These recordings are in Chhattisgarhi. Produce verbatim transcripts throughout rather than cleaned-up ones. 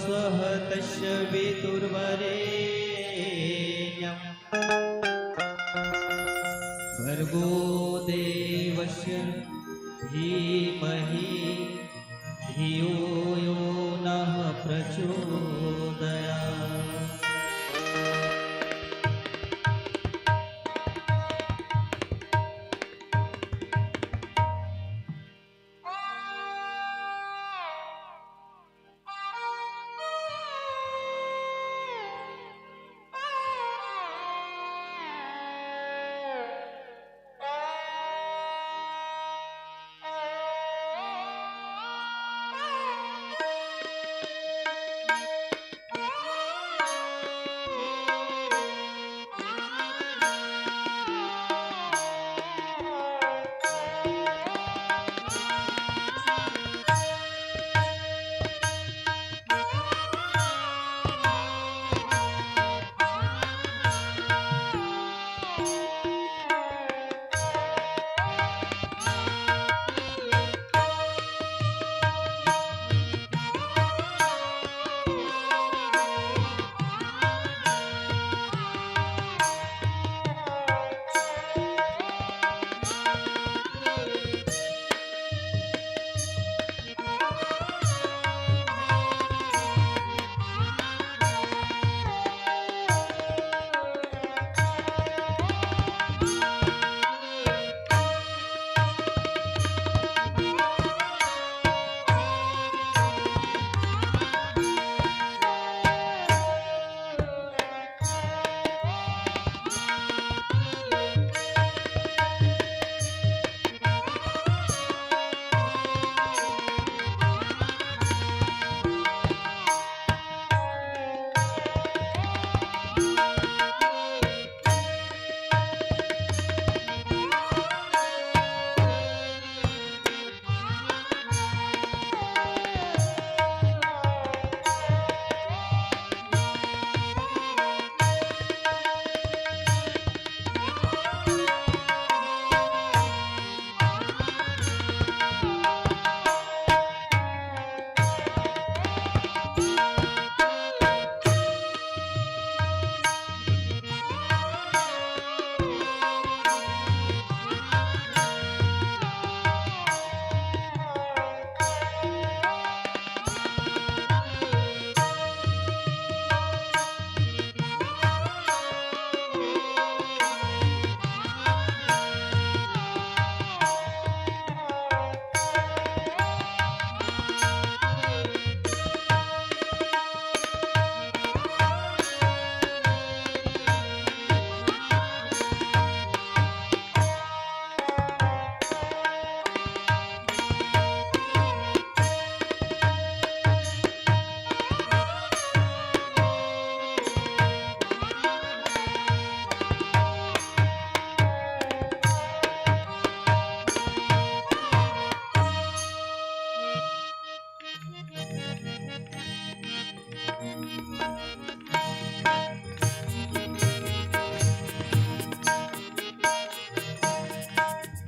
सह तस्य वितुर्वरेण्यं भर्गो देवस्य धीमहि धियो यो नः प्रचोदयात्।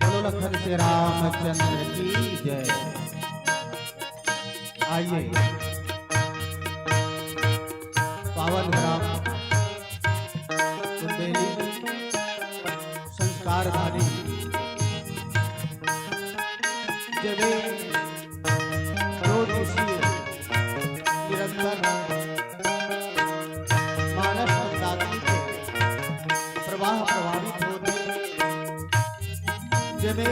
बोलो लखन श्री रामचंद्र की जय। आइए, पावन ग्राम कुंदेली संस्कारधारी जगह रोज इसी निरंतर मानस मंदाकिनी के प्रवाह प्रभावित होत हे, जेमे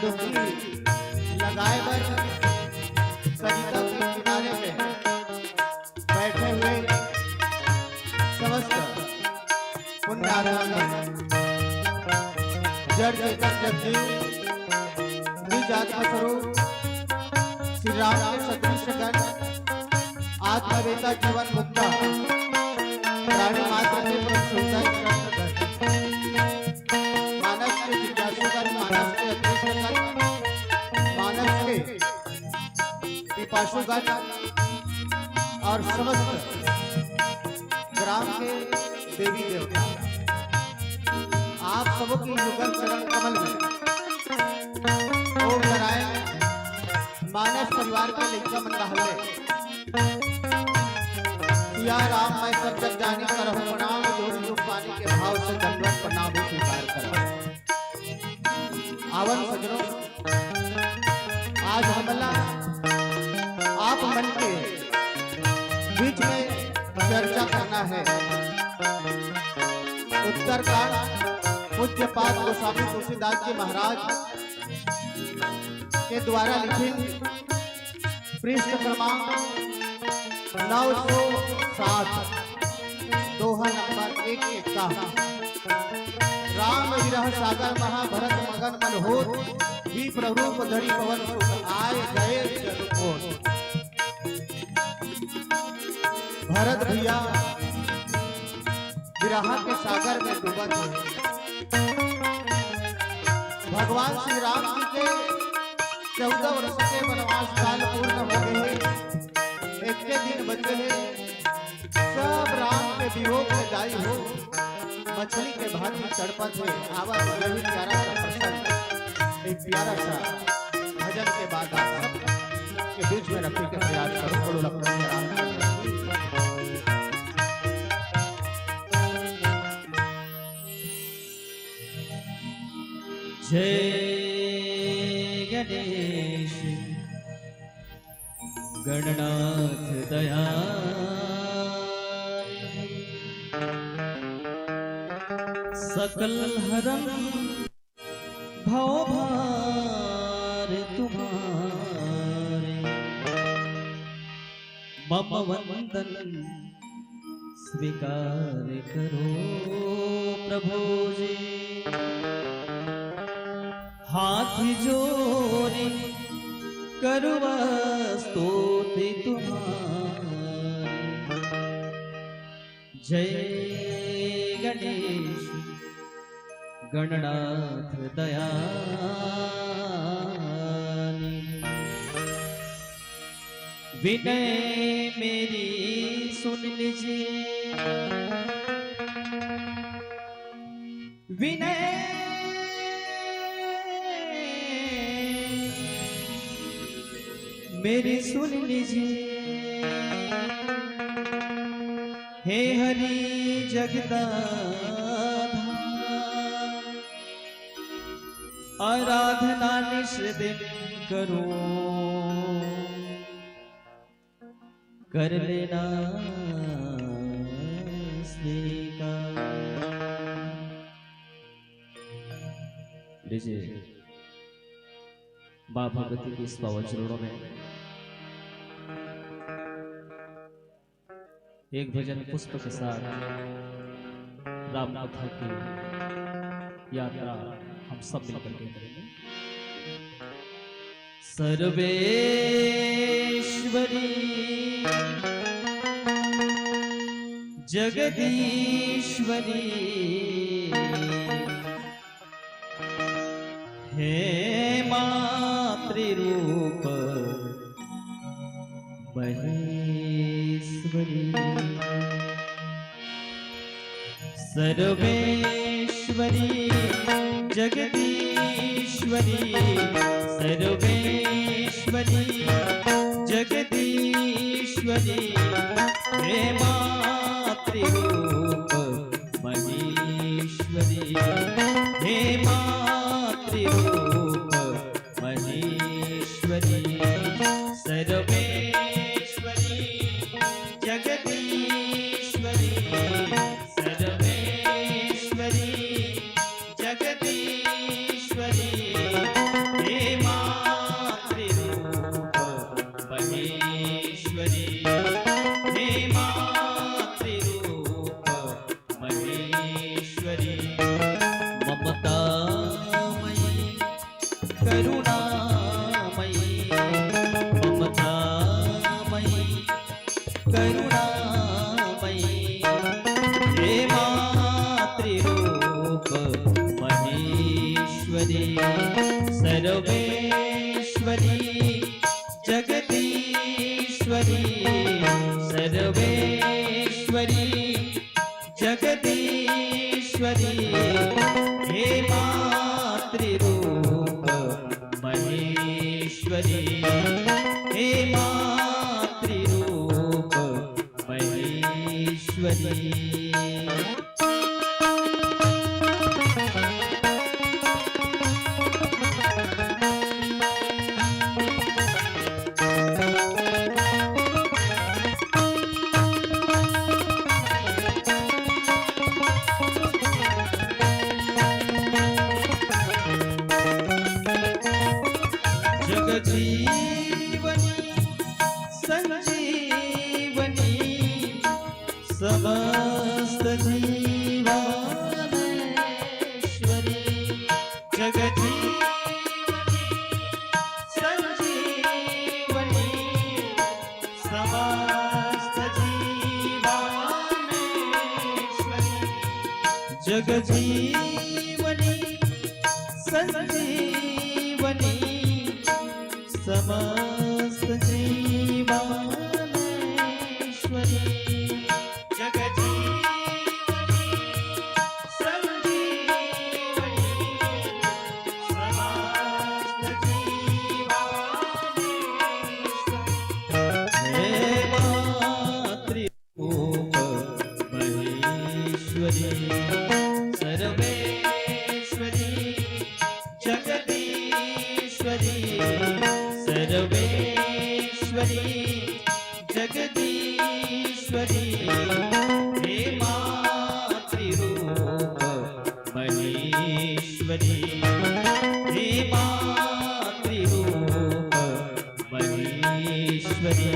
डुबकी लगाए बर सरिता के किनारे में बैठे हुए समस्त पुण्यात्मा, जड़ चेतन जगजीव, निज आत्मा स्वरूप श्री राम के सदृश गण, आत्मवेता जीवन मुक्ता, प्राणी मात्र के परम सुखदायक श्रेष्ठ गण, मानस के जिज्ञासुगण, मानस के अदृष्टगण, मानस के पिपासुगण और समस्त ग्राम के देवी देवता, आप सबों की युगल चरण कमल में ओम नारायण मानस परिवार के लइका मन ला हल्ले। सिया राम मैं सब जग जानी, करहु प्रणाम, जोड़ी रूप पानी के भाव से दंडवत प्रणाम भी स्वीकार करहु। आवन सजनो, आज हमला आप मन के बीच में चर्चा करना है। उत्तरकांड पूज्यपाद गोस्वामी तुलसीदास जी महाराज के द्वारा लिखित पृष्ठ क्रमांक नौ सौ सात, दोहा नंबर एक एक का। राम विरह सागर महा भरत मगन मन होत, विप्र रूप धरि पवन सुत आए गए जग ओत। भरत भैया विरह के सागर में डूबत हे। भगवान श्री राम जी के चौदह वर्ष के वनवास काल पूर्ण हो गए हे। एके दिन बचे हे। सब राम के वियोग में दाई हो मछली के भांति तड़पत हे। आवा यही प्यारा सा प्रसंग, एक प्यारा सा भजन के बाद आप सब के बीच में रखे के प्रयास करो। बोलो लखन राम। जय गणेश गणनाथ दयाल, सकल हरन भव भार तुम्हारे। मम वंदन स्वीकार करो प्रभु जी। हाथ जोड़ी करुवा स्तुति तुम्हारी। जय गणेश गणनाथ दयाल। विनय मेरी सुन लीजिए, विनय मेरी सुन लीजिए, हे हरि जगदाधार, आराधना निश दिन करो, कर लेना स्वीकार। लीजिए, माँ भगवती के इस पावन चरणों में एक भजन पुष्प के साथ राम कथा की यात्रा हम सब मिलकर के करेंगे। सर्वेश्वरी जगदीश्वरी हे मातृरूप महेश्वरी। सर्वेश्वरी जगदीश्वरी, सर्वेश्वरी जगदीश्वरी हे मातृरूप महेश्वरी, हे मातृरूप महेश्वरी। सर्वेश्वरी जगदीश्वरी, सर्वेश्वरी जगदीश्वरी हे मातृरूप महेश्वरी, हे मातृरूप महेश्वरी। ममतामयी करुणामयी, ममतामयी करुणामयी हे मातृरूप महेश्वरी। सर्वेश्वरी जगदीश्वरी, सर्वेश्वरी जगदीश्वरी हे मातृरूप महेश्वरी, जग जीवनी संजीवनी समस्त जीवनेश्वरी। जग जीवनी संजीवनी समस्त जीवनेश्वरी। हे मातृ रूप महेश्वरी, सर्वेश्वरी, जगदीश्वरी, सर्वेश्वरी, जगदीश्वरी। हे मातृरूप महेश्वरी, हे मातृरूप महेश्वरी।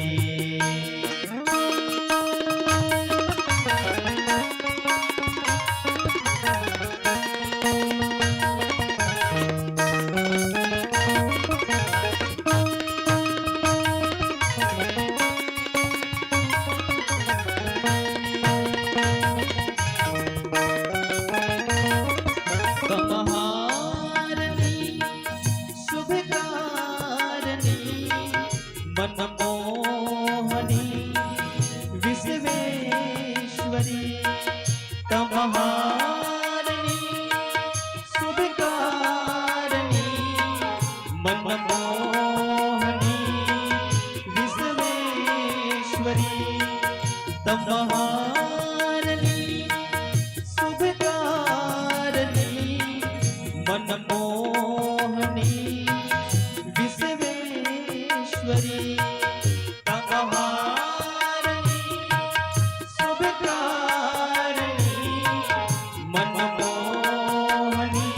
कमहारणी शुभकारिणी मनमोहनी विश्वेश्वरी। कमहारणी शुभकारिणी मनमोहनी विश्वेश्वरी। तमहारणी शुभकारिणी मनमोहनी विश्वेश्वरी। तमहारणी शुभकारिणी मनमोहनी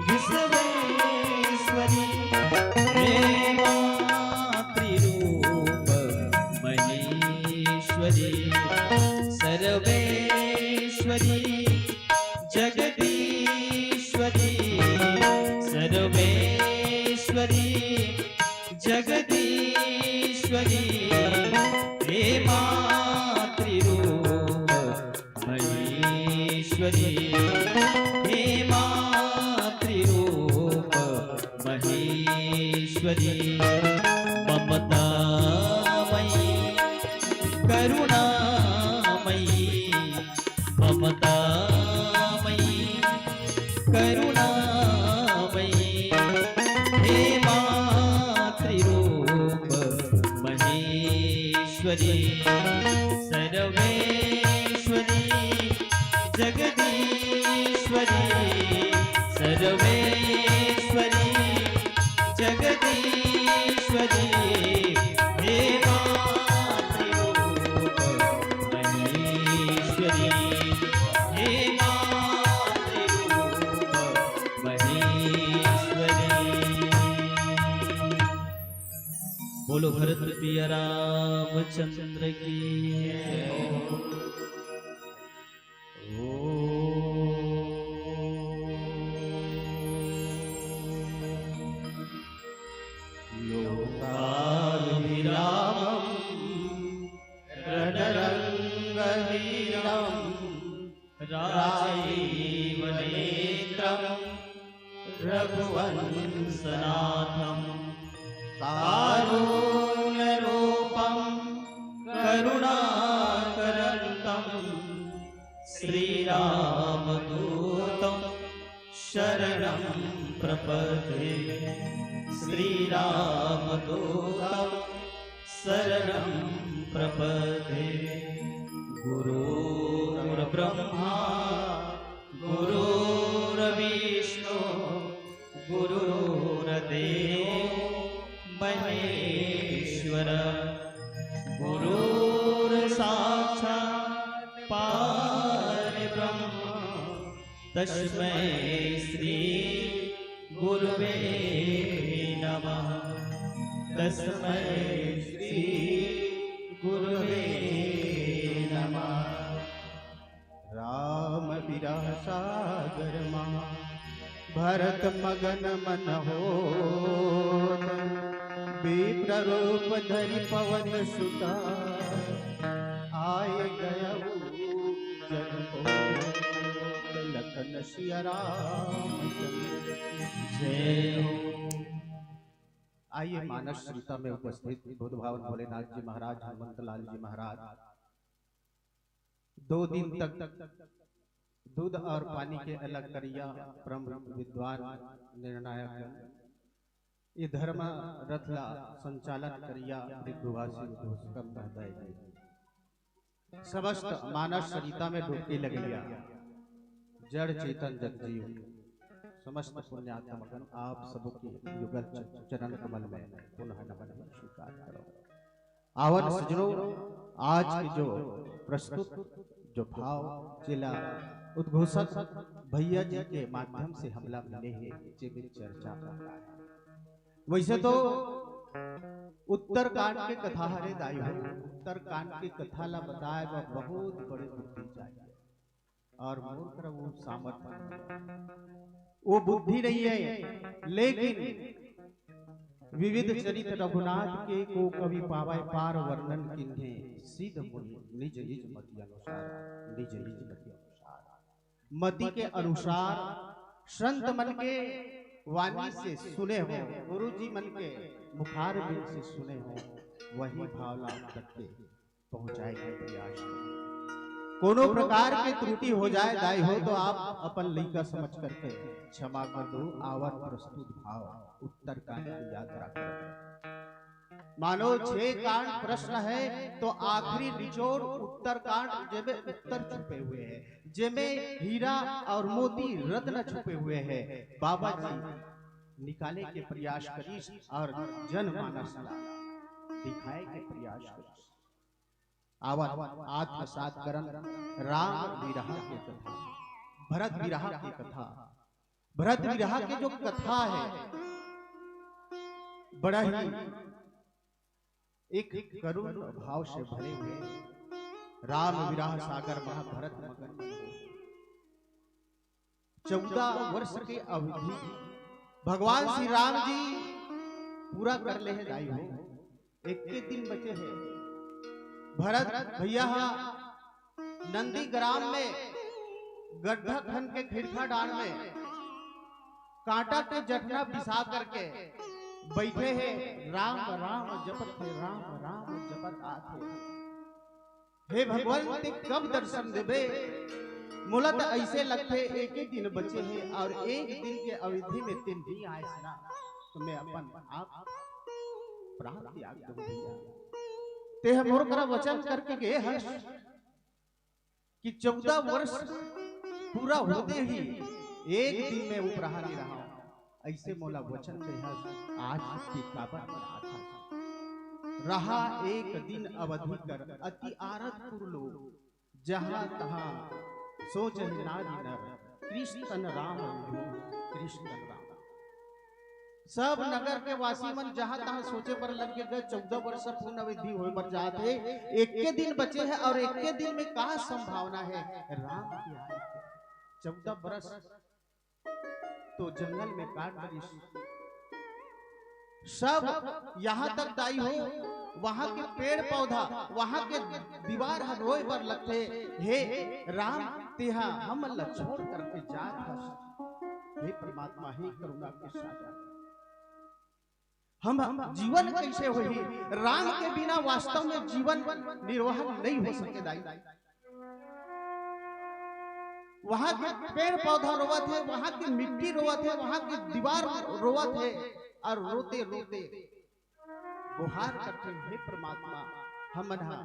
विश्वेश्वरी। हे मातृरूप महेश्वरी, सर्वेश्वरी, जगदीश्वरी, सर्वेश्वरी, जगदीश्वरी। हे मातृरूप महेश्वरी, हे मातृरूप महेश्वरी। ममतामयी करुणामयी, ममतामयी करुणामयी। हे मातृरूप महेश्वरी, सर्वेश्वरी, जगदीश्वरी, सर्वेश्वरी, जगदीश्वरी। हे मातृरूप महेश्वरी, हे मातृरूप महेश्वरी। बोलो भरत प्रिय रामचंद्र की जय। ॐ लोकाभिरामं रणरङ्गवीरं राजीवनेत्रं रघुवंशनाथं कारुण्यरूपं करुणाकरन्तं श्रीरामदूतं शरणं प्रपद्ये। श्रीरामदूतं शरणं प्रपद्ये। गुरुर्ब्रह्मा गुरुर्विष्णु गुरुर्देवो महेश्वर। गुरुर्साक्षात् परब्रह्म तस्मै श्री गुरुवे नमः। तस्मै श्री गुरुवे नमः। राम विरह सागर मा भरत मगन मन होत। विप्र रूप धरि पवन सुत आए गयउ जग को। सिया रामचंद्र की जय हो। आइए, मानस सरिता में उपस्थित बुद्ध भावन भोलेनाथ जी महाराज, हनुमंत लाल जी महाराज, दो दिन तक दूध और पानी के अलग करिया, परम विद्वान निर्णायक, ये धर्म रथ ला संचालन करिया भृगुवासी उद्घोषकम महोदय जी। समस्त मानस सरिता में डुबकी लगैया, जड़ चेतन जगजीव, समस्त पुण्यात्मगण, आप सबके युगल च-, चरण कमल में पुनः नमन स्वीकार करो। आवन सजनो, आज के जो प्रस्तुत जो भाव जेला उद्घोषक भैया जी के माध्यम से हमला मिले हे, जेमे चर्चा करना है। वैसे तो उत्तरकांड के कथा हरे दाई हो, उत्तरकांड के कथा ला बताए बर बहुत बड़े बुद्धि चाहिए, और मोर करा वो सामर्थ्य, वो बुद्धि नहीं है, लेकिन विविध चरित रघुनाथ के को कवि पावै पार वर्णन कीन्हे, सिद्ध मुनि निज निज मति अनुसार, निज निज मति अनुसार। मति के अनुसार संत मन के वाणी से सुने हो, गुरु जी मन के मुखारबिंद से सुने हो, वही भाव ला आप तक के पहुंचाए के प्रयास करो। कोनो प्रकार के त्रुटि हो जाए दाई हो, तो आप अपन लइका समझ करके क्षमा कर दो। आवर प्रस्तुत भाव उत्तरकांड की यात्रा करो। मानो छह कांड प्रश्न है, तो आखिरी निचोड़ उत्तरकांड, जेमे उत्तर छुपे हुए हैं, जेमे हीरा और मोती रत्न छुपे हुए हैं। बाबा जी निकाले के प्रयास करिस और जनमानस ला दिखाए के प्रयास करिस। आवन आत्मसात करन राम विरह के कथा, भरत विरह के कथा। भरत विरह के जो कथा है, बड़ा ही एक करुण भाव से भरे हुए। राम विरह सागर महा भरत मगन। चौदह वर्ष के अवधि भगवान श्री राम जी पूरा कर ले हे दाई हो, एक के दिन बचे हे। भरत भैया हा नंदीग्राम में गड्ढा खन के खिड़खा डांड़ में कांटा के जटना बिसा करके बैठे हे, राम राम जपत हे, राम राम जपत आथे। हे भगवान, ते कब दर्शन देबे? मोला त ऐसे लगथे एक ही दिन बचे हे और एक दिन के अवधि में ते नहीं आएस ना, तो मैं अपन आप प्राण त्याग दूं भैया। ते ह मोर करा वचन करके गे हस कि चौदह वर्ष पूरा होते ही एक दिन में उपराहा नहीं रहा। ऐसे मोला वचन दे हस, आज के काबर मनात हस। रहा एक दिन अवधि कर, अति आरत पुर लोग, जहाँ तहाँ सोचहि नारी नर, कृष्ण राम विभु, कृष्ण राम। सब नगर के वासी मन जहाँ तहाँ सोचे बर लग गे, चौदह वर्ष पूर्ण अवधि होए बर जात हे, एके दिन बचे हे और एके दिन में का संभावना हे राम के आए के? चौदह वर्ष तो जंगल में काट दिस। सब यहाँ तक दाई हो, वहाँ के पेड़ पौधा, वहाँ के दीवार ह रोए बर लगथे, हे राम, तेहा हमन ला छोड़ करके जात हस। हे परमात्मा, हे करुणा के सागर, हम जीवन कैसे होही? राम के बिना वास्तव में जीवन निर्वाह नहीं हो सके दाई। वहां के पेड़ पौधा रोवत हे, वहां के मिट्टी रोवत हे, वहां के दीवार रोवत हे, और रोते रोते गुहार करथे, हे परमात्मा, हमन हा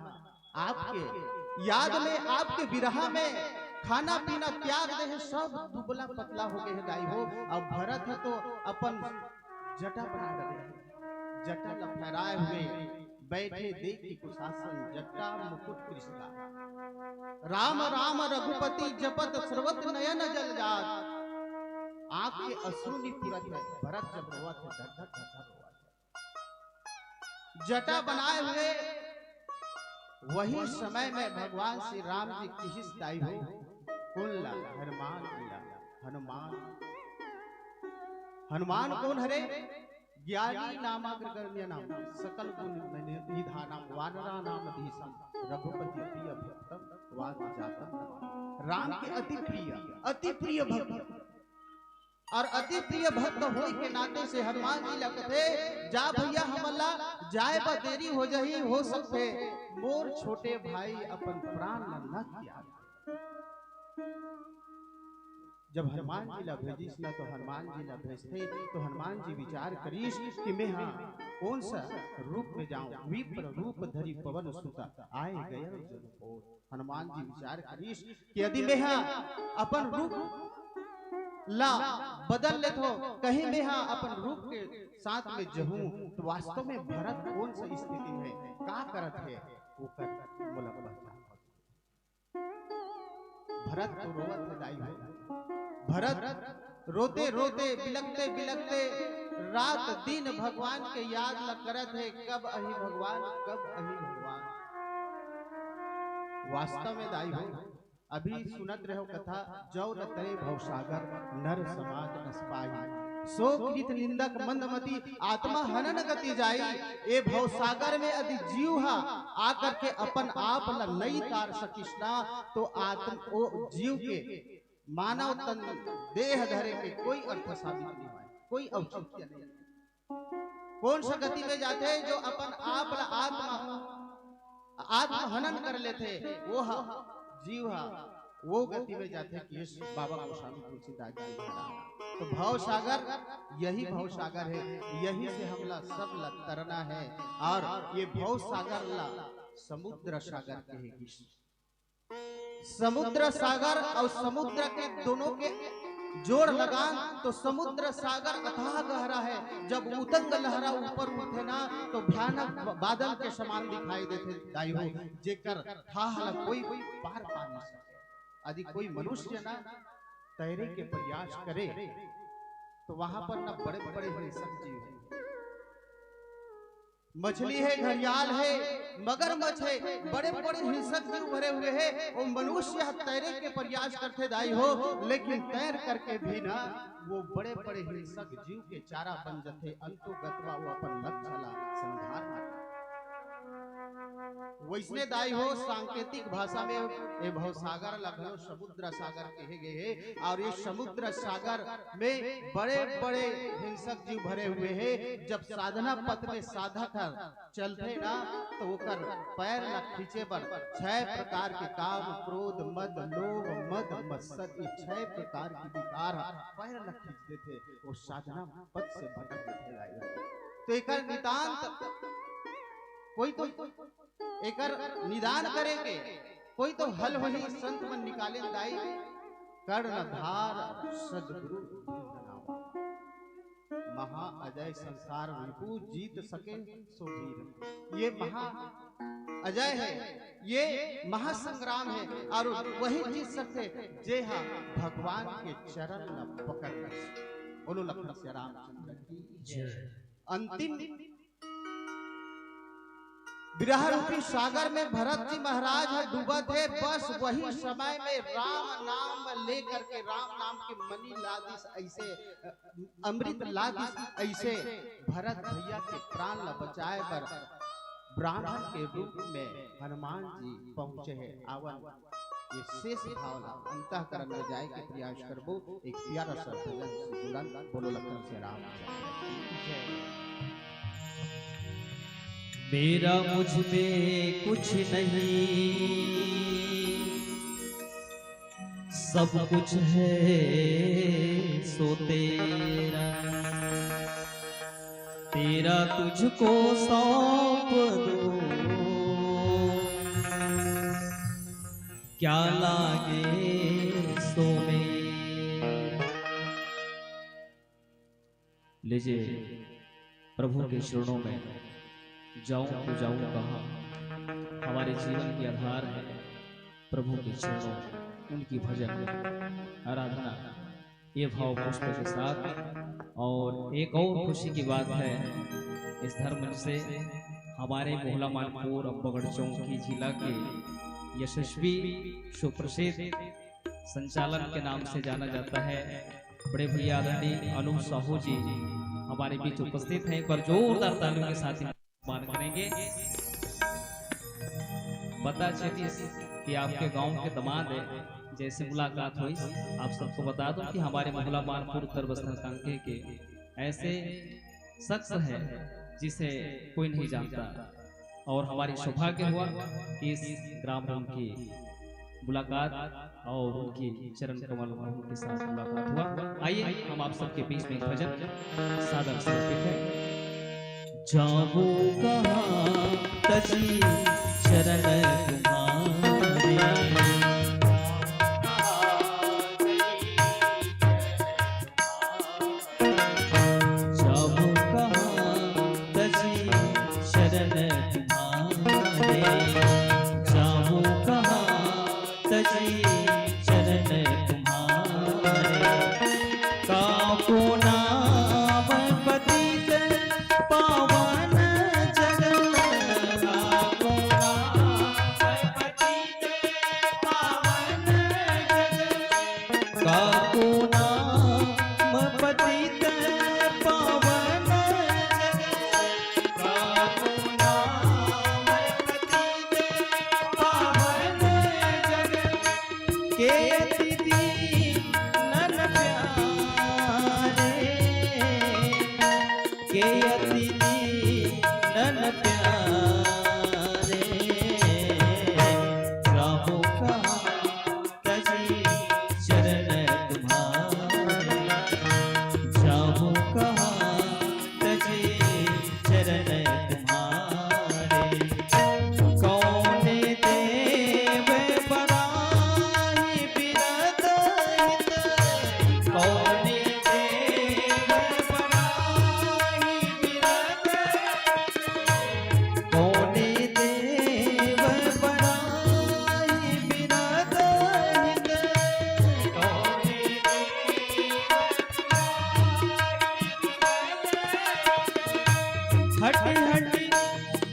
आपके याद में, आपके विरह में खाना पीना त्याग दे हे, सब दुबला पतला हो गए हे दाई हो। अब भरत ह तो अपन जटा बना डरे हे, जटा ला फहराए हुए बैठे देखि कुशासन जटा मुकुट कृष्ण का। राम राम रघुपति जपत स्रोत नयन जल जात। आंख के अश्रु नहीं पूरत हे, भरत जब रोवत हे, धर धर धर धर रोवत हे। जटा बनाए हुए वही समय में भगवान श्री राम जी किहिस दाई हो, कोन ला? हनुमान जी ला। हनुमान, हनुमान कोन हरे? ज्ञानी नामाग्रगण्य नाम, सकल गुण निधानम, वानरा नाम धीशम, रघुपति प्रिय भक्तम, वात जातम। राम के अति प्रिय, अति प्रिय भक्त, और अति प्रिय भक्त होय के नाते से हनुमान जी ला कथे, जा भैया, हमन ला जाए बर देरी हो जाही, हो सकथे मोर छोटे भाई अपन प्राण ला न त्याग। जब हनुमान जी ला भेजिस ना, तो हनुमान जी ला भेजथे, तो हनुमान जी विचार करिस कि मैं हा कौन सा रूप में जाऊं, विप्र रूप धरि पवन सुत आए गए जन को। हनुमान जी विचार करिस कि यदि मैं हा अपन रूप ला बदल लेथो, कहीं मैं हा अपन रूप के साथ में जहूं, तो वास्तव में भरत कौन सा स्थिति में का करत हे, वो कर मोला पहचान होथे। भरत तो रोवत हे दाई हो। भरत रोते रोते, बिलकते बिलकते रात दिन भगवान के याद ल करत हे, कब अही भगवान, कब अही भगवान। वास्तव में दाई हो, अभी सुनत रहो कथा, जौ न तरे भवसागर नर समाज नस पाई। सो कृत निंदक मंदमती आत्मा हनन गति जाई। ए भवसागर में यदि जीव हा आकर के अपन आप ला नई तार सकिस ना, तो आत्म ओ जीव के मानव तन देह धरे के कोई अर्थ साबित नहीं होय, कोई औचित्य नहीं। कौन सा गति में जाथे जो अपन आप ला आत्मा, आत्म हनन कर लेथे, वो हा, जीव हा, वो गति में जाथे कि इस बाबा गोस्वामी तुलसीदास जी महाराज। तो भव सागर, यही भव सागर है, यही से हमला सब ला तरना है। और ये भव सागर ला समुद्र सागर कहे गिस। समुद्र सागर और समुद्र के दोनों के जोड़ लगान तो समुद्र सागर अथाह गहरा है। जब उतंग लहरा ऊपर उठथे ना, तो भयानक बादल के समान दिखाई देथे दाई हो, जेकर थाह ला कोई पार पा नहीं सके। यदि कोई मनुष्य ना तैरे के प्रयास करे, तो वहां पर ना बड़े बड़े हिंसक जीव है, मछली है, घड़ियाल है, मगरमच्छ है, बड़े बड़े हिंसक जीव भरे हुए हैं। वो मनुष्य ह तैरे के प्रयास करथे दाई हो, लेकिन तैर करके भी ना वो बड़े बड़े हिंसक जीव के चारा बन जथे। अंतोगत्वा वो अपन लक्ष्य ला संधार पाथे। वैसने दाई हो, सांकेतिक भाषा में ये भवसागर ला घलो समुद्र सागर कहे गए है। और ये समुद्र सागर में बड़े बड़े हिंसक जीव भरे हुए हैं। जब साधना पथ में साधक हर चलथे ना, तो ओकर पैर ला खींचे बर छह प्रकार के काम, क्रोध, मद, लोभ, मद, मत्सर, ये छह प्रकार के विकार ह पैर ला खींच देथे, वो साधना पथ से भटक देथे। तो एकर नितांत कोई तो एकर निदान करे के कोई तो हल होही। संत मन निकाले दाई, कर्णधार सदगुरु वृंद नाम। महा अजय संसार रिपु, जीत सके सो वीर। ये महा अजय है, ये महासंग्राम है, और वही जीत सकथे जे हा भगवान के चरण ला पकड़ ले। बोलो लखन सिया रामचंद्र की जय। अंतिम विरह रूपी सागर में भरत जी महाराज ह डूबत हे। बस वही समय में राम नाम लेकर के, राम नाम के मनी ला दिस ऐसे, अ, अमृत ला दिस ऐसे, भरत भैया के प्राण ला बचाए बर ब्राह्मण के रूप में हनुमान जी पहुंचे हे। आवन ये शेष भाव ला अंतःकरण में जाए के प्रयास करबो। एक प्यारा सा भजन से जुड़न। बोलो लखन सिया राम। मेरा मुझ में कुछ नहीं, सब कुछ है सो तेरा, तेरा तुझको सौंप दूं, क्या लागे सो मेरा। लीजिए, प्रभु के चरणों में जाऊं तो जाऊं कहां, हमारे जीवन की आधार है प्रभु के चरणों, उनकी भजन, आराधना, ये भाव पुष्प के साथ। और एक और खुशी की बात है, इस धर्म से हमारे मोहला मानपुर अम्बागढ़ चौकी जिला के यशस्वी सुप्रसिद्ध संचालन के नाम से जाना जाता है बड़े भैया आदरणीय अनूप साहू जी, हमारे बीच उपस्थित हैं, एक बार जोरदार तालियों के साथ ही सम्मान करेंगे। पता चलिस कि आपके गांव के दामाद है, जैसे मुलाकात हुई। आप सबको बता दूं कि हमारे मोहला मानपुर उत्तर बस्तर कांके के ऐसे शख्स है जिसे कोई नहीं जानता, और हमारी सौभाग्य हुआ कि इस ग्राम में उनकी मुलाकात और उनकी चरण कमल उनके साथ मुलाकात हुआ। आइए, हम आप सबके बीच में एक भजन सादर समर्पित है। जाऊं कहाँ तजी चरण तुम्हारे, जाऊं कहाँ तजी शरण तुम्हारे, जाऊं कहाँ तजी शरण तुम्हारे। काको नाम पतित पावन जगत, काको नाम पतित पावन जगत, काको नाम पतित पावन जगत, काको नाम पतित पावन जगत, के अति दीनन प्यारे, के अति दीनन प्यारे, जाऊं कहाँ तजी चरण तुम्हारे, जाऊं कहाँ तजी चरण तुम्हारे। कौन देव बराहि बिरद हित, कौन देव बराहि बिरद, कौन देव बराहि बिरद हित, कौन देव हटि हटि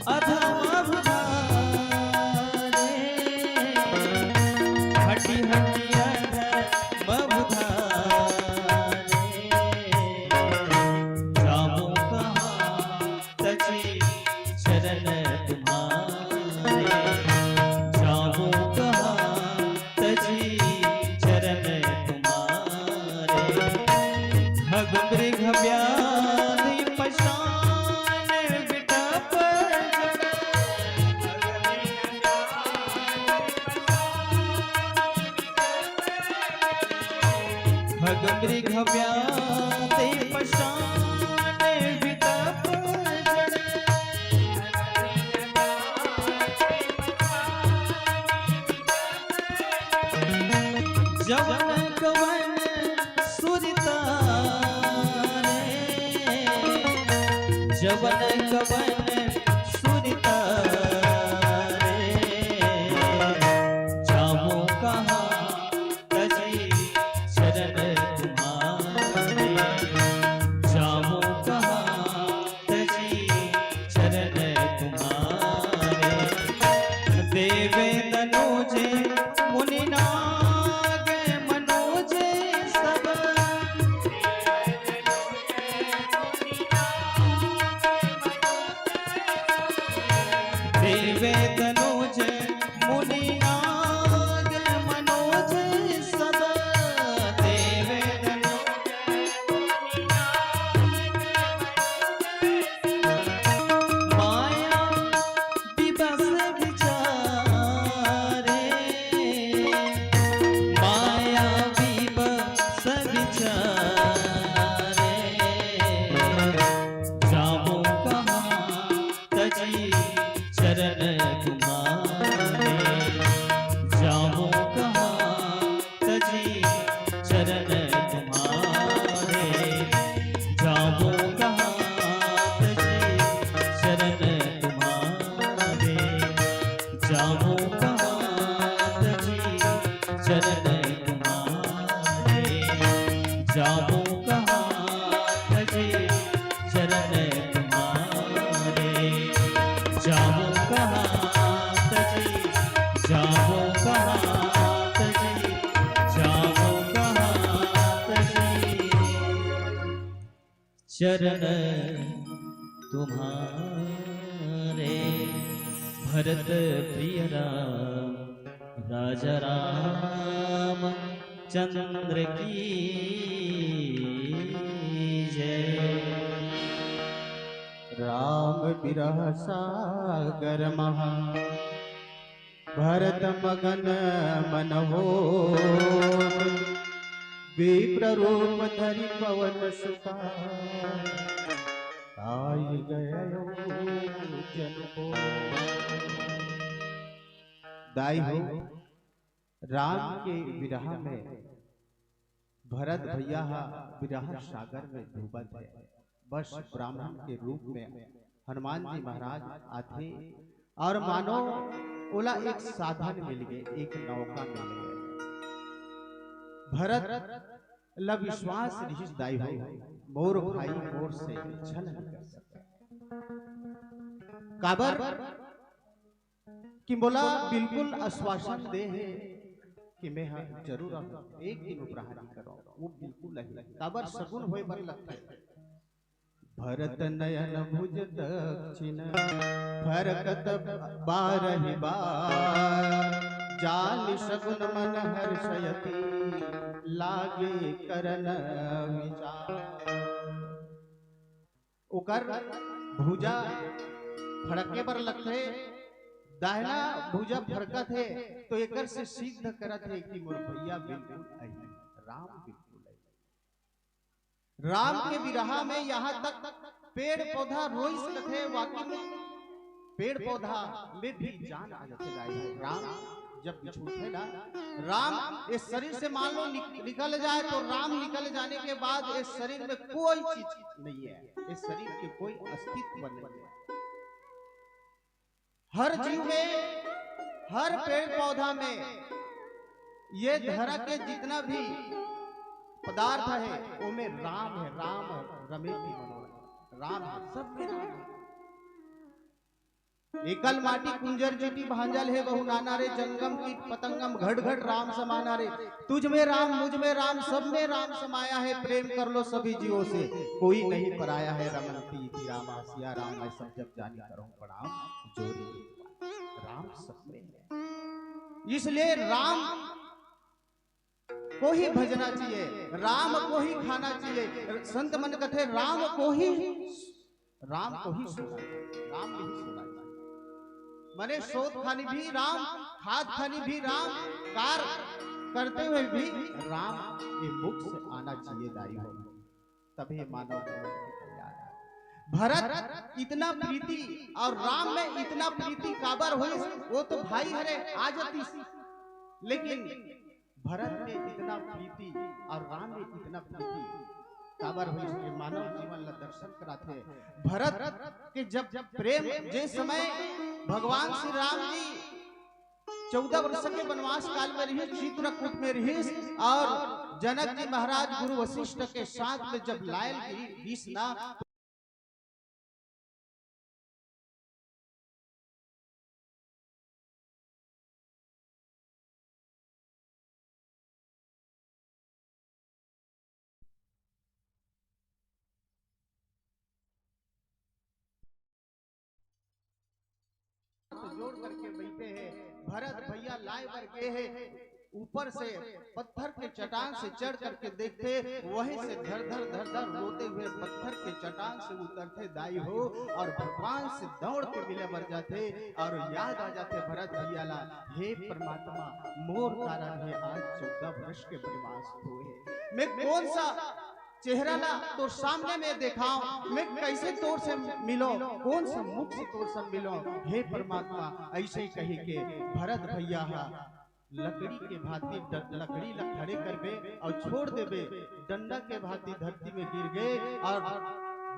अधम अवधारे, हटि हटि अधम अवधारे, जाऊं कहाँ तजी चरण तुम्हारे, जाऊं कहाँ तजी चरण तुम्हारे। खग मृग व्याधि पशान विटप जड़, खग मृग व्याधि पशान विटप जड़। जवन कवन सुर तारे, जवन कवन सुर तारे, जाऊं कहाँ तजी चरण तुम्हारे, जाऊं कहाँ तजी चरण तुम्हारे। देव तनोज मुनि नाग मनोज सब, चरण तुम्हारे। भरत प्रिय राम, राजा राम चंद्र की जय। राम विरह सागर महा, भरत मगन मन होत। विप्र रूप धरि पवन सुता, आई गए अयोजन को। दाई हो, राम के विरह में भरत भैया हा विरह सागर में डूबत है। बस ब्राह्मण के रूप में हनुमान जी महाराज आथे और मानो ओला एक साधन मिल गए, एक नौका मिल गए। भरत ला विश्वास रिहिस, दाई हो, मोर भाई मोर से छल नहीं कर सकता। काबर कि मोला बिल्कुल आश्वासन दे हे कि मैं ह जरूर अब एक दिन उपराह नहीं करूँ। वो बिल्कुल नहीं, काबर सगुन होए बर लगथे। भरत नयन भुज दक्षिण फरकत बारहि बार, जानि सगुन मन हर्षयति लागे करन विचार। ओकर भुजा फड़के बर लगथे, दाहिना भुजा फड़कत हे, तो एकर से सिद्ध करत हे कि मोर भैया बिल्कुल अही, राम बिल्कुल अही। राम के विरहा में यहाँ तक पेड़ पौधा रोइस कथे, वाकई में पेड़ पौधा में भी जान आ जाथे। राम जब बिछुड़थे ना, राम इस शरीर से मान लो निक-, निकल जाए, तो राम निकल जाने के बाद इस शरीर में कोई चीज नहीं है, इस शरीर के कोई अस्तित्व नहीं है। हर जीव में, हर पेड़ पौधा में, ये धरा के जितना भी पदार्थ है, ओमे राम है, राम रमेति मनोरम, राम है, सब में राम है। एकल माटी कुंजर चींटी भांजल हे, बहु नाना रे, जंगम कीट पतंगम घट घट राम समाना रे। तुझ में राम, मुझ में राम, सब में राम समाया है, प्रेम कर लो सभी जीवों से, कोई नहीं पराया है। रमन प्रीति रामा सिया राम, मैं सब जग जानी करहूँ प्रणाम जोरी। राम सब में है, इसलिए राम को ही भजना चाहिए, राम को ही खाना चाहिए। संत मन कथे राम को ही, राम को ही सोना चाहिए, राम को ही सोना चाहिए। मने सोत खानी भी राम, खात खानी भी राम, कार करते हुए भी राम, ये मुख से आना चाहिए दाई हो, तभी मानव जीवन के कल्याण है। भरत इतना प्रीति और राम में इतना प्रीति काबर होइस, वो तो भाई हरे आ जातीस, लेकिन भरत में इतना प्रीति और राम में इतना प्रीति काबर होइस, ये मानव जीवन ला दर्शन कराथे। भरत के जब प्रेम, जे समय भगवान श्री राम जी चौदह वर्ष के वनवास काल में रिहिस, चित्रकूट में रिहिस, और जनक जी महाराज गुरु वशिष्ठ के साथ में जब लायल गिरी-, गिरीस ना, जोड़ करके बैठे हैं, भरत भैया लाए बर गए हैं। ऊपर से पत्थर के चट्टान से चढ़ करके देखते, वहीं से धर धर धर धर रोते हुए पत्थर के चट्टान से उतरते दाई हो, और भगवान से दौड़ के मिले बर जाते, और याद आ जाते भरत भैया ला, हे परमात्मा, मोर कारण हे आज चौदह वर्ष के वनवास होए हे। मैं कौन सा चेहरा ला तोर सामने में देखाओ, मैं कैसे तोर से मिलो, कौन सा मुख से तोर से मिलो? हे परमात्मा, ऐसे ही कही के भरत भैया हा लकड़ी के भांति ड-, लकड़ी ला खड़े करबे और छोड़ देबे, डंडा के भांति धरती में गिर गए और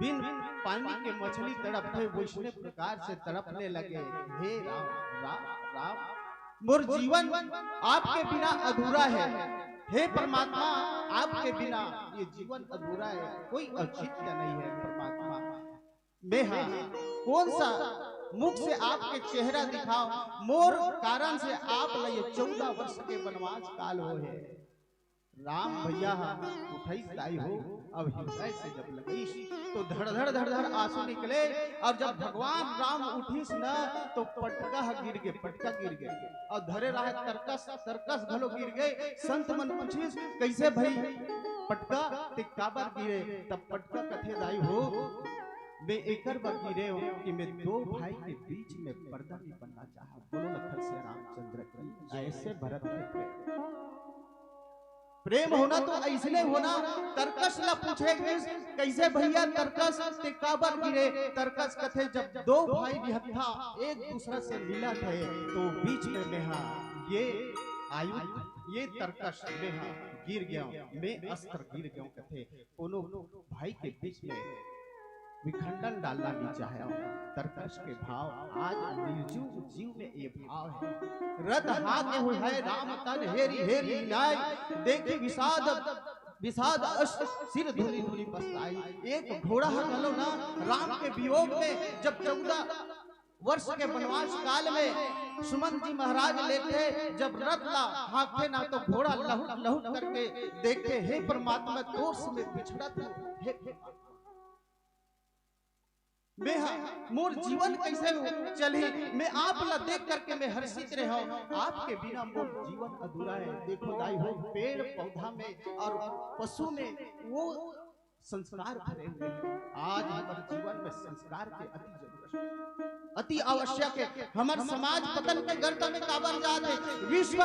बिन पानी के मछली तड़पथे वैसने प्रकार से तड़पने लगे। हे राम, राम, राम, मोर जीवन आपके बिना अधूरा है। हे परमात्मा, आपके बिना ये जीवन अधूरा है, कोई औचित्य नहीं है परमात्मा। मैं हा कौन सा मुख से आपके चेहरा दिखाओ, मोर कारण से आप ला ये चौदह वर्ष के वनवास काल होए हे। राम भैया हा उठइस दाई हो, अब हृदय से जब लगइस, धड़ धड़ धड़ धड़ आंसू निकले। और जब भगवान राम उठिस न, तो पटका ह गिर गे, पटका गिर गे। और धरे रहे तरकस, तरकस घलो गिर गे। संत मन पूछिस, "कइसे भई पटका, ते काबर गिरे?" तब पटका कथे, "दाई हो, मैं एकर बर गिरे हों कि मैं दो भाई के बीच में पर्दा नहीं बनना चाहत।" बोलो लखन सिया रामचंद्र की। ऐसे भरत के प्रेम। प्रेम होना तो अइसने होना। तरकस ला पूछे गिस, "कइसे भइया तरकस, ते काबर गिरे?" तरकस कथे, "जब दो भाई निहत्था एक दूसरा से मिलत हे, तो बीच में मेहा ये आयुध, ये तरकस मेहा गिर गेंव, मैं अस्त्र गिर गेंव," कथे। कोनो भाई के बीच में विखंडन डालना नहीं चाहे। तरकस के भाव आज निर्जीव जीव में ये भाव हे। रथ हाके हुए है राम तन हेरी हेरी नाई, देखी विषाद, विषाद अस सिर धुनि धुनि पछताई। एक घोड़ा ह घलो ना, राम के वियोग में जब चौदह वर्ष के वनवास काल में सुमंत जी महाराज लेथे, जब रथ ला हाँकथे ना, तो घोड़ा लहुट लहुट करके देखथे, "हे परमात्मा, तोर से मैं बिछड़त हूँ, हे परमात्मा, मैं हा, मोर जीवन कइसे चलही? मैं आप ला देख करके मैं हर्षित रहे हूँ, आपके बिना मोर जीवन अधूरा है।" देखो दाई हो, पेड़ पौधा में और पशु में वो संस्कार भरे हुए हैं। आज हमर जीवन में संस्कार के अति जरूरत हे, अति आवश्यक हे। हमर समाज पतन के गर्त में काबर जात हे, विश्व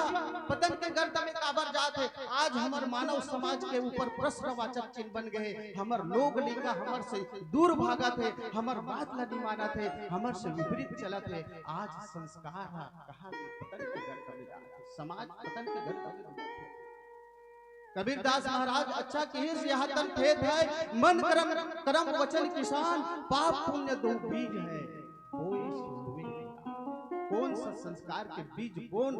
पतन के गर्त में काबर जात हे। आज हमर मानव समाज के ऊपर प्रश्नवाचक चिन्ह बन गए हे। हमर लोग लइका हमर से दूर भागत हे, हमर बात ला नहीं मानत हे, हमर से विपरीत चलत हे। आज संस्कार ह कहाँ के पतन के गर्त में जात हे, समाज पतन के गर्त में जात हे। कबीरदास महाराज अच्छा किहिस, "यह तन खेत है, मन करम, करम वचन किसान, पाप पुण्य दो बीज है, बोए सो लुए किसान।" कौन सा संस्कार के बीज बोन,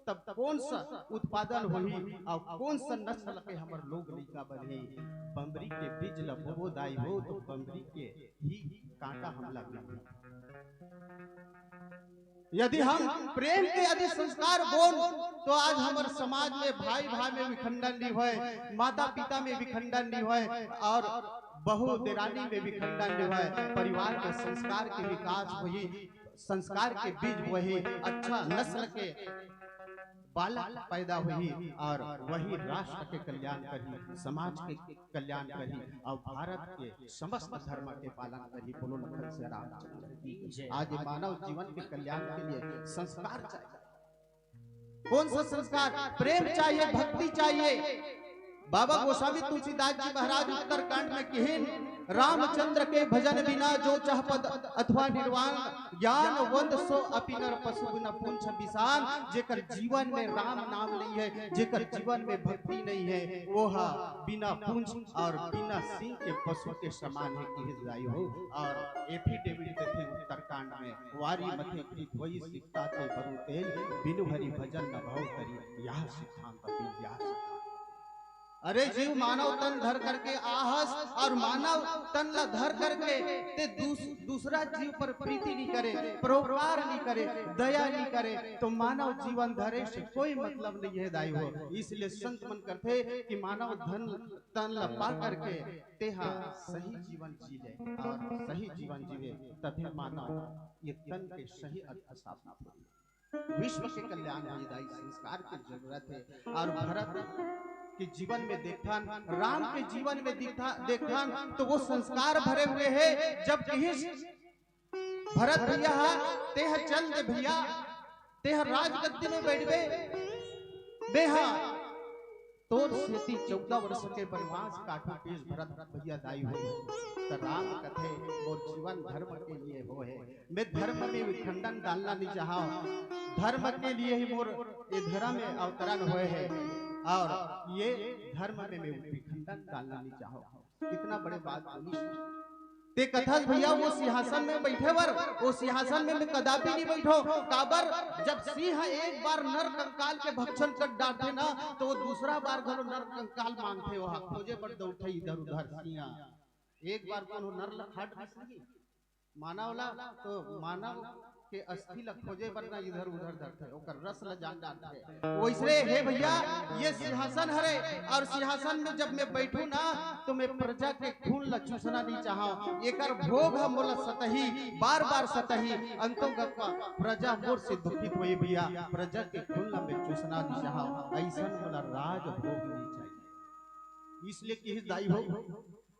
तब कौन सा उत्पादन होही और कौन सा नस्ल के हमर लोग लइका बनही। बमरी के बीज ल बोबो दाई हो, तो बमरी के ही कांटा हमला मिलही। यदि हम प्रेम के यदि संस्कार बोन, तो आज हमर समाज में भाई भाई में विखंडन नहीं होय, माता पिता में विखंडन नहीं होय, और बहू देरानी में विखंडन नहीं होय। परिवार के संस्कार के विकास होही, संस्कार के बीज होही, अच्छा नस्ल के बालक पैदा होही और वही राष्ट्र के कल्याण करही, समाज के कल्याण करही और भारत के समस्त धर्म के पालन करही। बोलो लखन सिया रामचंद्र की जय। आज ये मानव जीवन के कल्याण के लिए संस्कार चाहिए। कौन सा संस्कार? प्रेम चाहिए, भक्ति चाहिए। बाबा गोस्वामी तुलसीदास जी महाराज उत्तरकांड में किहिन, "रामचंद्र के भजन बिना जो चह पद अथवा निर्वाण, ज्ञानवंत सो अपि नर पशु बिना पुंछ बिसान।" जेकर जीवन में राम नाम नहीं है, जेकर जीवन में भक्ति नहीं है, वो हा बिना पूंछ और बिना सींग के पशु के समान है, किहिस दाई हो। और एफिडेविट देथे उत्तरकांड में, "वारी मथे कृत होई सिकता ते बरु तेल, बिनु हरि भजन न भव करी, यह सिद्धांत अति व्यास।" अरे जीव, मानव तन धर करके आहस और मानव तन ला धर करके ते दूस-, दूसरा जीव पर प्रीति नहीं करे, परोपकार नहीं करे, दया नहीं करे, तो मानव जीवन धरे से कोई मतलब नहीं है दाई हो। इसलिए संत मन करथे कि मानव धन तन ला पा करके तेहा सही जीवन जी ले और सही जीवन जीवे, तभे मानव ये तन के सही अर्थ साबित होही। विश्व के कल्याण होही दाई, संस्कार के जरूरत हे। और भरत के जीवन में देखथन, राम के जीवन में दिखा-, देखथन, तो वो संस्कार भरे हुए हे। जब किहिस, "भरत भैया हा, तेह चल दे भैया, तेह राजगद्दी में बैठबे, बेहा तोर सेती चौदह वर्ष के वनवास काटहूं," किहिस भरत भैया दाई हो। त राम कथे, "मोर जीवन धर्म के लिए हो हे, मैं धर्म में विखंडन डालना नहीं चाहव, धर्म के लिए ही मोर ये धर्म में अवतरण होए हे और ये धर्म में मैं विखंडन डालना नहीं चाहव।" कितना बड़े बात बोली। ते कथस भैया, वो सिंहासन में बैठे बर, वो सिंहासन में मैं कदापि नहीं बैठो। काबर, जब सिंह एक बार नर कंकाल के भक्षण कर डारथे ना, तो वो दूसरा बार घलो नर कंकाल मांगथे, वो खोजे बर दौड़थे इधर उधर सिंह। एक बार कोनो नर ला खा डरिस नहीं, मानव ला, तो मानव के अस्थि ला खोजे बर ना इधर उधर जाथे, ओकर रस ला जान डारथे। वैसने हे भैया, ये सिंहासन हरे, और सिंहासन में जब मैं बैठू ना, तो मैं प्रजा के खून ला चूसना नहीं चाहव। एकर भोग ह मोला सतही, बार बार सतही, अंतो गप्पा प्रजा मोर से दुखित होही भैया, प्रजा के खून ला मैं चूसना नहीं चाहव। ऐसन मोला राज भोग नहीं चाहिए। इसलिए किहिस दाई हो,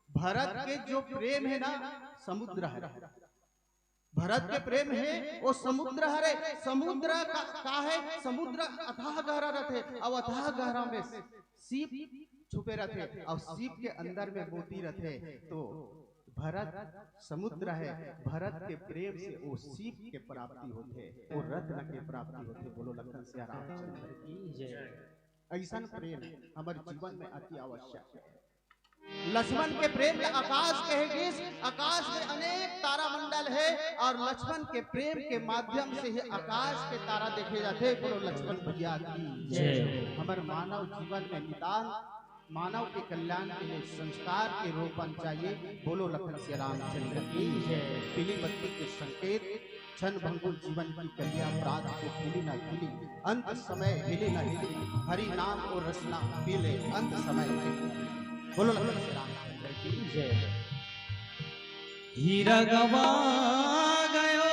भरत के जो प्रेम हे ना, समुद्र हरे। भरत के प्रेम हे, वो समुद्र हरे। समुद्र का, का हे? समुद्र अथाह गहरा रथे, अउ अथाह गहरा में सीप छुपे रथे, अउ सीप के अंदर में मोती रथे। तो भरत समुद्र हे, भरत के प्रेम से वो सीप के प्राप्ति होथे, वो रत्न के प्राप्ति होथे। बोलो लखन सिया रामचंद्र की जय। ऐसन प्रेम हमर जीवन में अति आवश्यक हे। लक्ष्मण के प्रेम ला आकाश कहे गिस, आकाश में अनेक तारामंडल हे, और लक्ष्मण के प्रेम के माध्यम से ही आकाश के तारा देखे जाथे। बोलो लक्ष्मण भैया की जय। हमर मानव जीवन में निदान मानव के कल्याण के लिए संस्कार के रोपण चाहिए। बोलो लखन सिया रामचंद्र की जय। पीली बत्ती के संकेत, क्षण भंगुर जीवन की कलियां, प्रात को खिली ना खिली, अंत समय हिली ना हिली, हरि नाम को रसना पी ले अंत समय। बोलो लखन सिया रामचंद्र की जय। हीरा गवा गयो,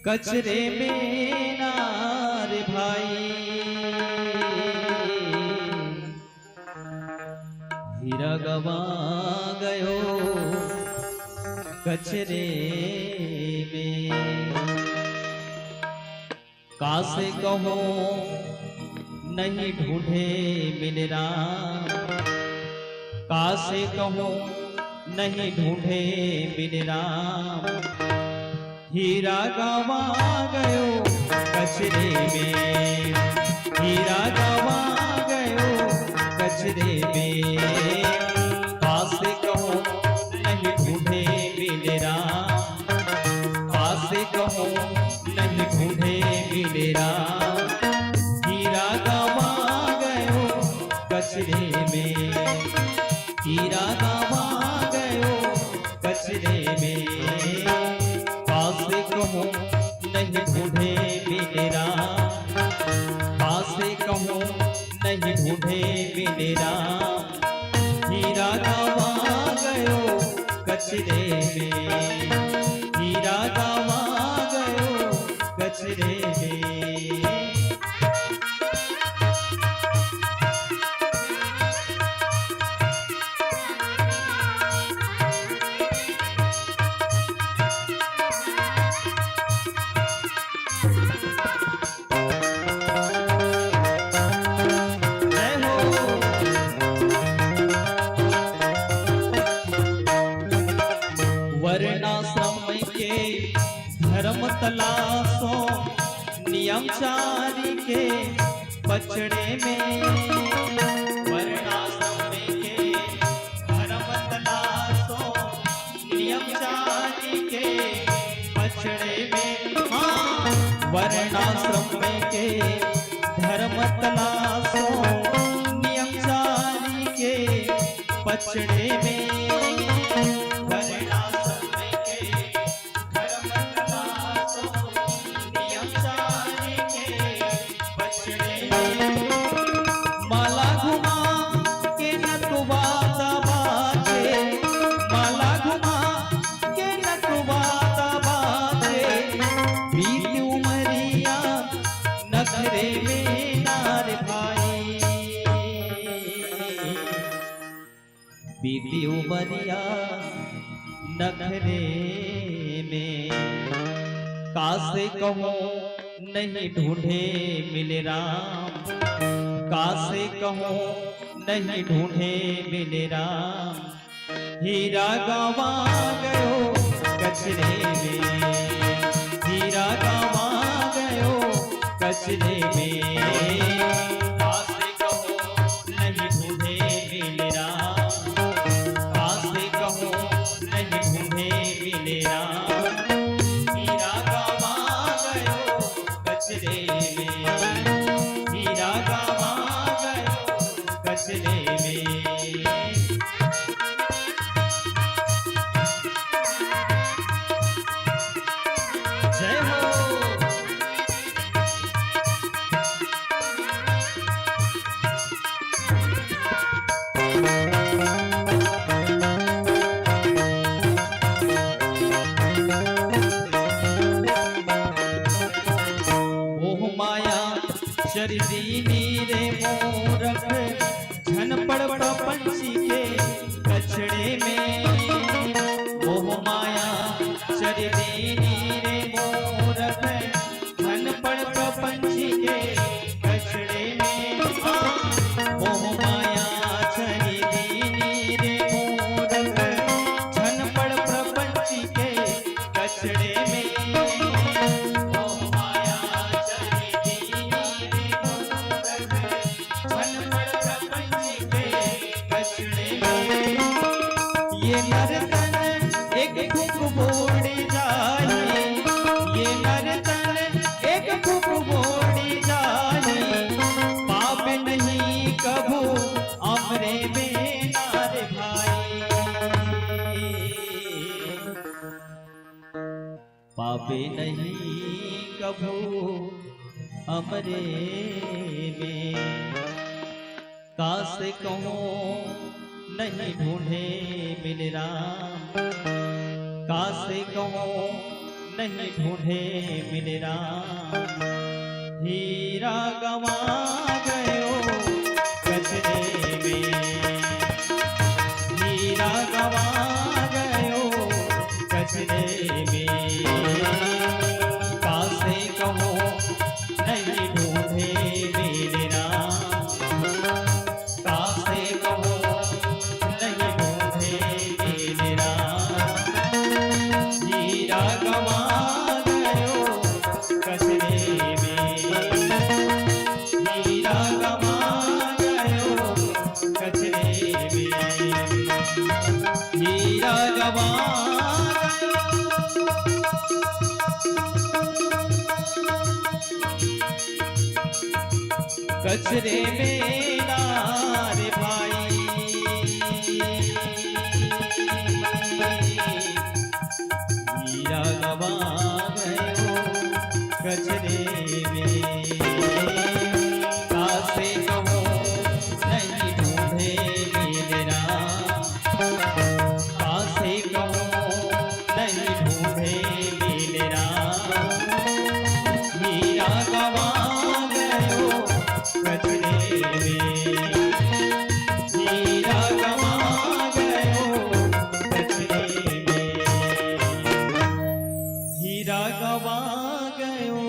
कचरे में ना रे भाई, हीरा गवा गयो कचरे में। कासे कहूँ नहीं ढूंढे मिले राम, कासे कहूँ नहीं ढूंढे मिले राम। हीरा गवा गयो कचरे में, हीरा गवा गयो कचरे में। कासे कहूँ नहीं ढूंढे मिले राम, कासे कहूँ नहीं ढूंढे मिले राम। हीरा गवा गयो कचरे में, हीरा गवा गयो कचरे में। कासे कहूँ नहीं ढूंढे मिले राम, कासे कहूँ नहीं ढूंढे मिले राम। हीरा गवा गयो कचरे में, हीरा गवा गयो कचरे में। जय हो। वर्णाश्रम के धर्म तलाशो नियम चारि के पचड़े में, वर्णाश्रम के धर्म तलाशो नियम चारि के पचड़े में, हाँ, वर्णाश्रम के धर्म तलाशो नियम चारि के पचड़े में, वर्णाश्रम के धर्म तलाशो नियम चारि के पचड़े में। माला घुमा के नथवा दबाथे, माला घुमा के नथवा दबाथे, बीती उमरिया नखरे में ना रे भाई। बीती उमरिया नखरे में। कासे कहूँ नहीं ढूंढे मिले राम, कासे कहूँ नहीं ढूंढे मिले राम। हीरा गवा गयो कचरे में, हीरा गवा गयो कचरे में। कासे कहूँ नहीं ढूंढे मिले राम, कासे कहूँ नहीं ढूंढे मिले राम। हीरा गवा गयो कचरे में, हीरा गवा गयो कचरे में। पापे नहीं कभू हमरे में। कासे कहूँ नहीं ढूंढे मिले राम, कासे कहूँ नहीं ढूंढे मिले राम। हीरा गवा गयो कचरे में, हीरा गवा गयो कचरे में। कासे कहूँ नहीं ढूंढे मिले राम, कासे कहूँ नहीं ढूंढे मिले राम। हीरा गवा गयो कचरे में, हीरा गवा गयो कचरे में, हीरा गवा गयो। कचरे में ना रे भाई, हीरा गवा गयो कचरे में। कासे कहूँ नहीं ढूंढे मिले राम, कासे कहूँ नहीं ढूंढे मिले राम। हीरा गवा गयो कचरे में, हीरा गवा गयो कचरे में, हीरा गवा गयो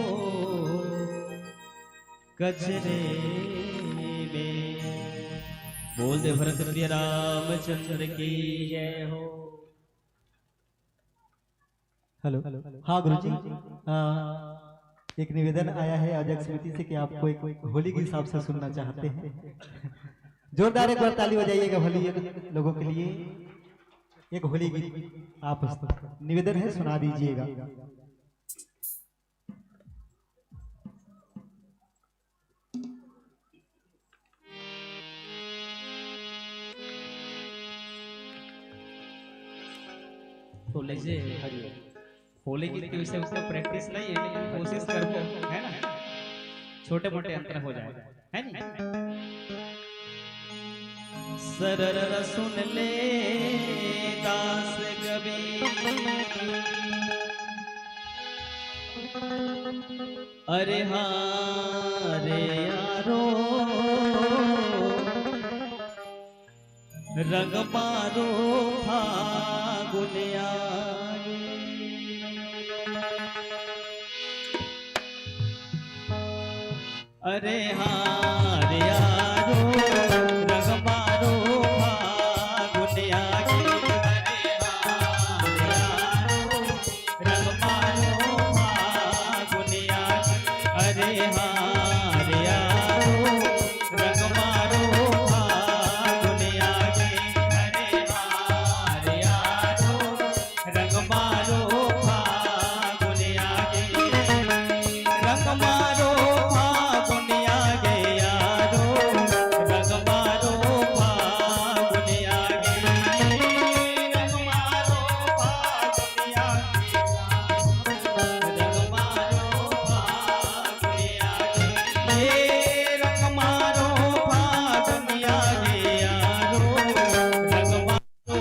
कचरे में। बोल दे भरत प्रिय रामचंद्र की जय हो। हेलो। हाँ गुरुजी, हाँ, एक निवेदन आया है आयोजक समिति से कि आपको एक होली के हिसाब से सुनना चाहते हैं। जोरदार एक बार ताली बजाइएगा होली लोगों के लिए। एक होली गीत आप निवेदन है, सुना दीजिएगा। तो लीजिए, होली गीत के विषय में उतना प्रैक्टिस नहीं है, लेकिन कोशिश करबो, है ना, छोटे मोटे अंतर हो जाए, है नी? सरर सुन ले दास कबीर। अरे हाँ रे यारो, रंग मारो फागुन आगे। अरे हाँ रे यारो, रंग मारो फागुन आगे। अरे हाँ रे यारो, रंग मारो फागुन आगे। अरे हाँ रे यारो, रंग मारो फागुन आगे। अरे हाँ रे यारो, रंग मारो फागुन आगे। रंग मारो फागुन आगे यारो, रंग मारो फागुन आगे। रंग मारो फागुन आगे, रंग मारो फागुन आगे। ए रंग मारो फागुन आगे यारो, रंग मारो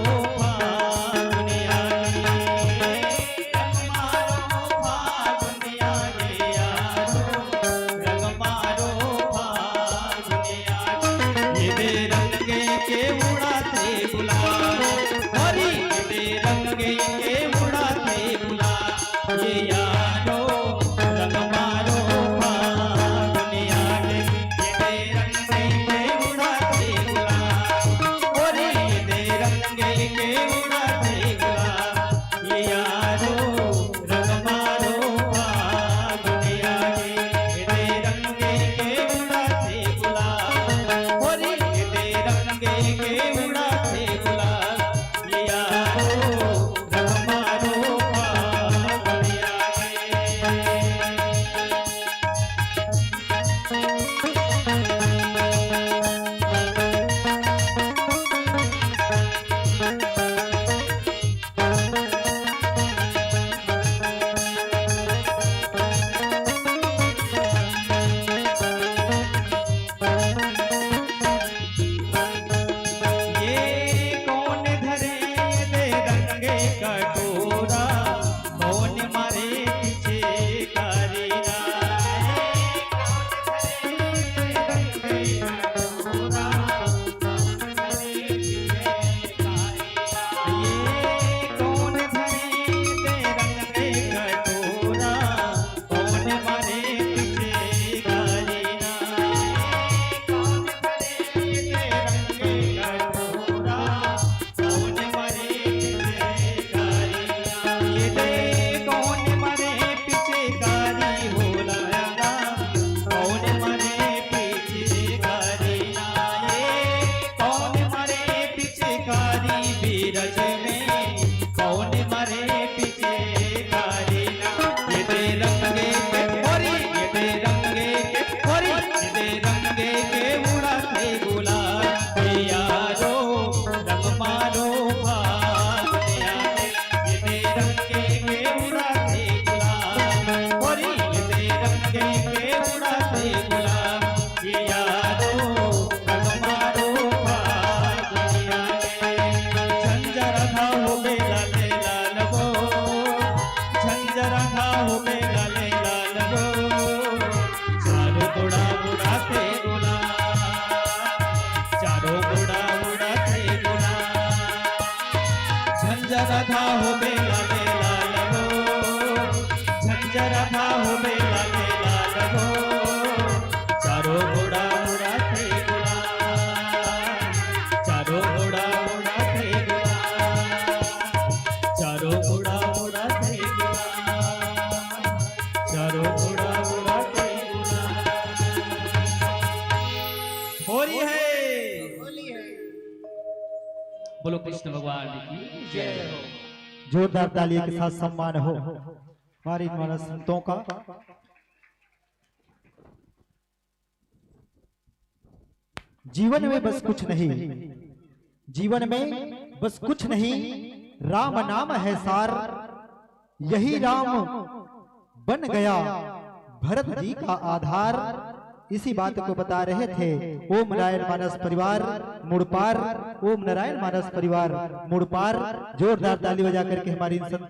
राधा हो बेला बेला लगो, झंझर राधा हो बेला बेला लगो, चारों मुड़ा मुड़ा थे गुलाल, चारों मुड़ा मुड़ा थे गुलाल, चारों मुड़ा मुड़ा थे गुलाल, चारों मुड़ा मुड़ा थे गुलाल। होली है। बोलो कृष्ण भगवान की जय हो। जोरदार तालियों के साथ सम्मान हो हमारे इन मानस संतों का। जीवन में बस कुछ नहीं, जीवन में बस कुछ नहीं, राम नाम है सार। यही राम बन गया भरत जी का आधार। इसी बात को बता रहे थे ओम नारायण मानस परिवार मुड़पार, ओम नारायण मानस परिवार मुड़पार। जोरदार ताली बजा करके हमारे इन संतों